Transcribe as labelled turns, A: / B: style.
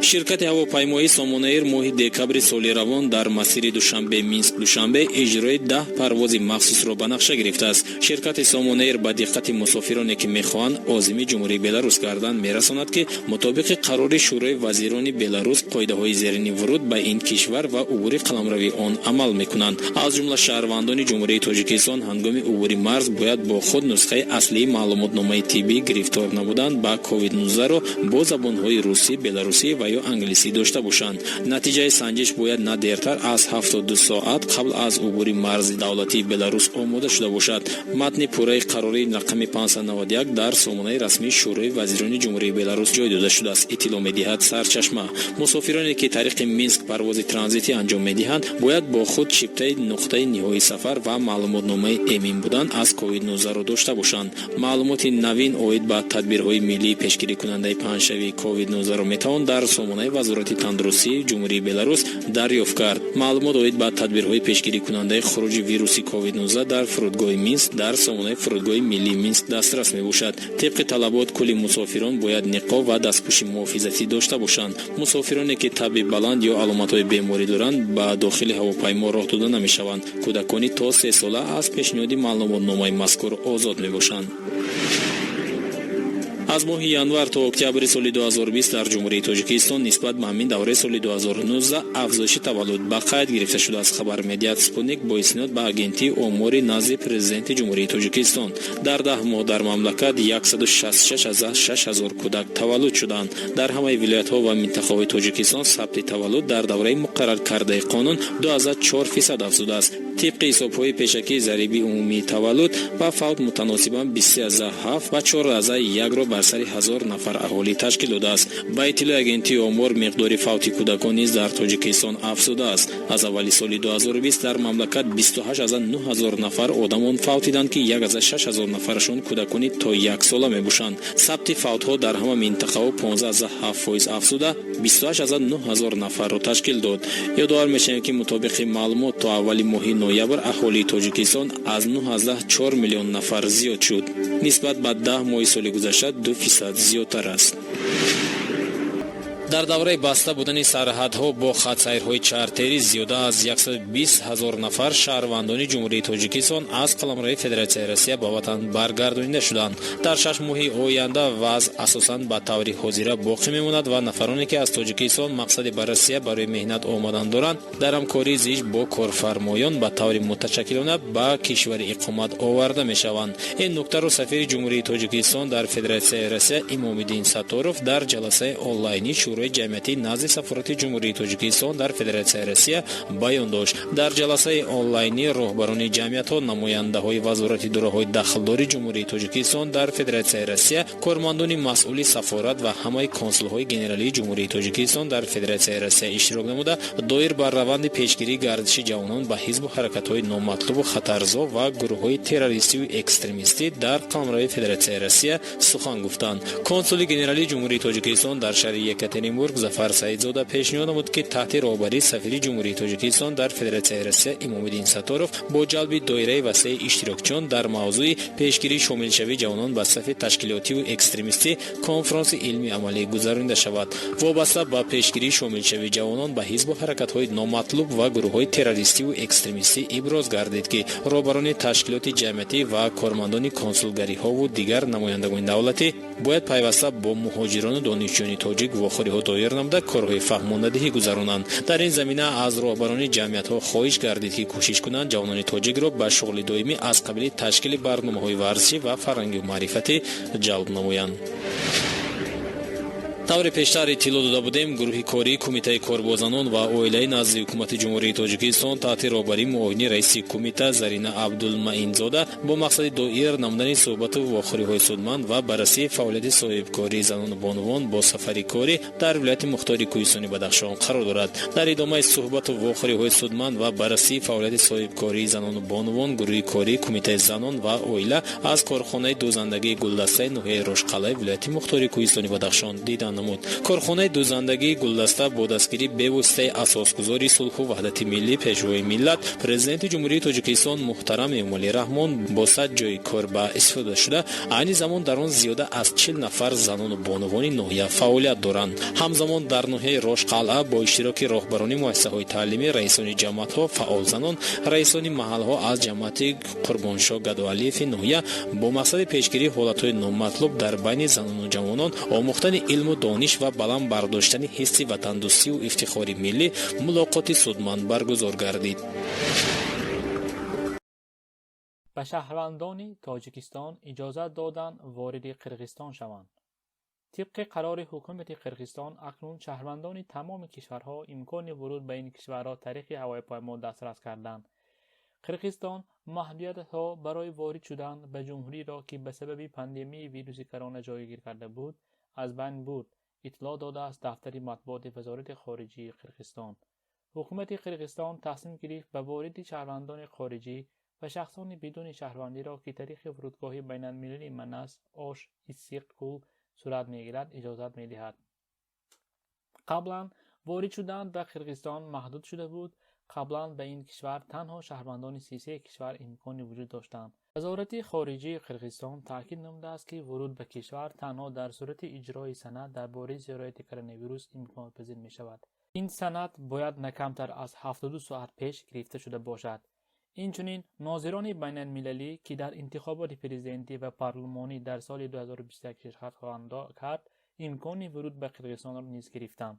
A: Ширкати ҳавопаймоии Сомонаир моҳи декабри соли равон дар масири Душанбе Минск Душанбе иҷрои 10 парвози махсусро ба нақша гирифтааст. Ширкати Сомонаир ба диққати мусофироне, ки мехоҳанд озими Ҷумҳурии Беларус гарданд, мерасонад, ки мутобиқи қарори Шӯрои вазирони Беларус қоидаҳои зерини вуруд ба ин кишвар ва убури қаламрави он амал мекунанд. Аз ҷумла, шаҳрвандони Ҷумҳурии Тоҷикистон ҳангоми убури марз бояд бо худ нусхаи аслии маълумотномаи тиббӣ гирифтор набудан ба COVID-19-ро бо забонҳои русӣ, беларусӣ ва ё англисӣ дошта бошанд. Натиҷаи санҷиш бояд на дертар аз 72 соат қабл аз убури марзи давлатии Беларус омода шуда бошад. Матни пурраи қарори рақами 591 дар сомонаи расмии Шӯрои вазирони Ҷумҳурии Беларус ҷой дода шудааст, иттилоъ медиҳад «Сарчашма». Мусофироне, ки тариқи Минск парвози транзитӣ анҷом медиҳанд, бояд бо худ чиптаи нуқтаи ниҳоии сафар ва маълумотномаи эмин будан аз COVID-19-ро дошта бошанд. Маълумоти навин оид ба тадбирҳои миллии пешгирикунандаи паҳншавии COVID-19-ро метавон дар сомонаи Вазорати тандурустии Ҷумҳурии Беларус дарёфт кард. Маълумот оид ба тадбирҳои пешгирикунандаи хуруҷи вируси COVID-19 дар фурудгоҳи Минск дар сомонаи фурудгоҳи миллии Минск дастрас мебошад. Тибқи талабот, кулли мусофирон бояд ниқоб ва дастпӯши муҳофизатӣ дошта бошанд. Мусофироне, ки таби баланд ё аломатҳои беморӣ доранд, ба дохили ҳавопаймо роҳ дода намешаванд. Кӯдакони то 3 сола аз пешниҳоди маълумотномаи мазкур озод мебошанд. Аз моҳи январ то октябри соли 2020 дар Ҷумҳурии Тоҷикистон нисбат ба ҳамин давраи соли 2019 афзоиши таваллуд ба қайд гирифта шудааст, хабар медиҳад «Спутник» бо истинод ба Агентии омори назди Президенти Ҷумҳурии Тоҷикистон. Дар 10 моҳ дар мамлакат 166 ҳазор кӯдак таваллуд шуданд. Дар ҳамаи вилоятҳо ва минтақаҳои Тоҷикистон сабти таваллуд дар давраи муқарраркардаи қонун 2,4% афзудааст. Тибқи ҳисобҳои пешакӣ, зариби умумии таваллуд ва фавт мутаносибан 23,7 ва 4,1-ро бар сари ҳазор нафар аҳолӣ ташкил додааст. Ба иттилои Агентии омор, миқдори фавти кӯдакон низ дар Тоҷикистон афзудааст. Аз аввали соли 2020 дар мамлакат 28,9 ҳазор нафар одамон фавтиданд, ки 1,6 ҳазор нафарашон кӯдакони то 1 сола мебошанд. Сабти фавтҳо дар ҳама минтақаҳо 15,7% афзуда, 28,9 ҳазор нафарро ташкил дод. Ёдовар мешавем, ки мутобиқи маълумот, то аввали моҳи ноябр аҳолии Тоҷикистон аз 9,4 миллион нафар зиёд шуд, нисбат ба 10 моҳи соли гузашта 2% зиёдтар аст. Дар давраи баста будани сарҳадҳо бо хатсайрҳои чартерӣ зиёда аз 120 ҳазор нафар шаҳрвандони Ҷумҳурии Тоҷикистон аз қаламрави Федератсияи Россия ба ватан баргардонида шуданд. Дар 6 моҳи оянда вазъ асосан ба таври ҳозира боқӣ мемонад ва нафароне, ки аз Тоҷикистон мақсади ба Россия барои меҳнат омадан доранд, дар ҳамкории зич бо корфармоён ба таври муташаккилона ба кишвари иқомат оварда мешаванд. Ин нуктаро сафири Ҷумҳурии Тоҷикистон дар Федератсияи Россия Имомиддин Сатторов дар ҷаласаи онлайнии Шӯрои ҷамъиятӣ назди сафорати Ҷумҳурии Тоҷикистон дар Федератсияи Россия баён дошт. Дар ҷаласаи онлайнӣ роҳбарони ҷамъиятҳо, намояндаҳои вазорати идораҳои дахлдори Ҷумҳурии Тоҷикистон дар Федератсияи Россия, кормандони масъули сафорат ва ҳамаи консулҳои генералии Ҷумҳурии Тоҷикистон дар Федератсияи Россия иштирок намуда, доир бар раванди пешгирии гардиши ҷавонон ба ҳизбу ҳаракатҳои номатлубу хатарзо ва гурӯҳҳои террористиву экстремистӣ дар қаламрави Федератсияи Россия сухан гуфтанд. Консули генералии Ҷумҳурии Тоҷикистон дар шаҳри Екатеринбург Зафар Саидзода пешниҳод намуд, ки таҳти роҳбарии сафири Ҷумҳурии Тоҷикистон дар Федератсияи Россия Имомиддин Сатторов бо ҷалби доираи васеи иштирокчиён дар мавзӯи пешгирии шомилшавии ҷавонон ба сафи ташкилотиву экстремистӣ конфронси илмию амалӣ гузаронида шавад. Вобаста ба пешгирии шомилшавии ҷавонон ба ҳизбу ҳаракатҳои номатлуб ва гурӯҳҳои террористиву экстремистӣ иброз гардид, ки роҳбарони ташкилоти ҷамъиятӣ ва кормандони консулгариҳову дигар намояндагони давлатӣ бояд пайваста бо муҳоҷирону донишҷӯёни тоҷик вохӯриҳо доир намуда, корҳои фаҳмондадиҳӣ гузаронанд. Дар ин замина аз роҳбарони ҷамъиятҳо хоҳиш гардид, ки кӯшиш кунанд ҷавонони тоҷикро ба шуғли доимӣ аз қабили ташкили барномаҳои варзишӣ ва фарҳангию маърифатӣ ҷалб намоянд. Тавре пештар иттилоъ дода будем, гурӯҳи кории Кумитаи кор бо занон ва оилаи назди Ҳукумати Ҷумҳурии Тоҷикистон таҳти роҳбарии муовини раиси кумита Зарина Абдулмаинзода бо мақсади доир намудани суҳбату вохӯриҳои судманд ва баррасии фаъолияти соҳибкории занону бонувон бо сафари корӣ дар вилояти мухтори Кӯҳистони Бадахшон қарор дорад. Дар идомаи суҳбату вохӯриҳои судманд ва баррасии фаъолияти соҳибкории занону бонувон, гурӯҳи кории Кумитаи занон ва оила аз корхонаи дӯзандагии «Гулдастаи» ноҳияи Рошқалаи вилояти мухтори Кӯҳистони Бадахшон дидан. Намуд. Корхонаи дӯзандагии «Гулдаста» бо дастгирии бевоситаи Асосгузори сулҳу ваҳдати миллӣ, Пешвои миллат, Президенти Ҷумҳурии Тоҷикистон муҳтарам Эмомалӣ Раҳмон бо 100 ҷойи кор ба истифода шуда, айни замон дар он зиёда аз 40 нафар занону бонувони ноҳия фаъолият доранд. Ҳамзамон дар ноҳияи Рошқалъа бо иштироки роҳбарони муассисаҳои таълимӣ, раисони ҷамоатҳо, фаъолзанон, раисони маҳалҳо аз ҷамоати Қурбоншоҳ Гадоалиеви ноҳия бо мақсади пешгирии ҳолатҳои номатлуб дар байни занону ҷавонон, омӯхтани илму дониш ва баланд бардоштани ҳисси ватандӯстию ифтихори миллӣ мулоқоти судманд баргузор гардид.
B: Ба шаҳрвандони Тоҷикистон иҷозат доданд вориди Қирғизистон шаванд. Тибқи қарори ҳукумати Қирғизистон, акнун шаҳрвандони тамоми кишварҳо имкони вуруд ба ин кишварро тариқи ҳавопаймо дастрас карданд. Қирғизистон маҳдудиятҳо барои ворид шудан ба ҷумҳуриро, ки ба сабаби пандемияи вируси корона ҷойгир карда буд, аз байн бурд, иттилоъ додааст дафтари матбуоти Вазорати хориҷии Қирғизистон. Ҳукумати Қирғизистон тасмим гирифт ба вориди шаҳрвандони хориҷӣ ва шахсони бидуни шаҳрвандиро, ки тариқи фурудгоҳи байналмилалии Манас, Ош, Иссиқ Кул сурат мегирад, иҷозат медиҳад. Қаблан ворид шудан ба Қирғизистон маҳдуд шуда буд. Қаблан ба ин кишвар танҳо шаҳрвандони 33 кишвар имкони вуҷуд доштанд. Вазорати хориҷии Қирғизистон таъкид намудааст, ки вуруд ба кишвар танҳо дар сурати иҷрои санад дар бораи сирояти коронавирус имконпазир мешавад. Ин санад бояд на камтар аз 72 соат пеш гирифта шуда бошад. Инчунин нозирони байналмилалӣ, ки дар интихоботи президентӣ ва парлумонӣ дар соли 2021 ширкат хоҳанд кард, имкони вуруд ба Қирғизистонро низ гирифтанд.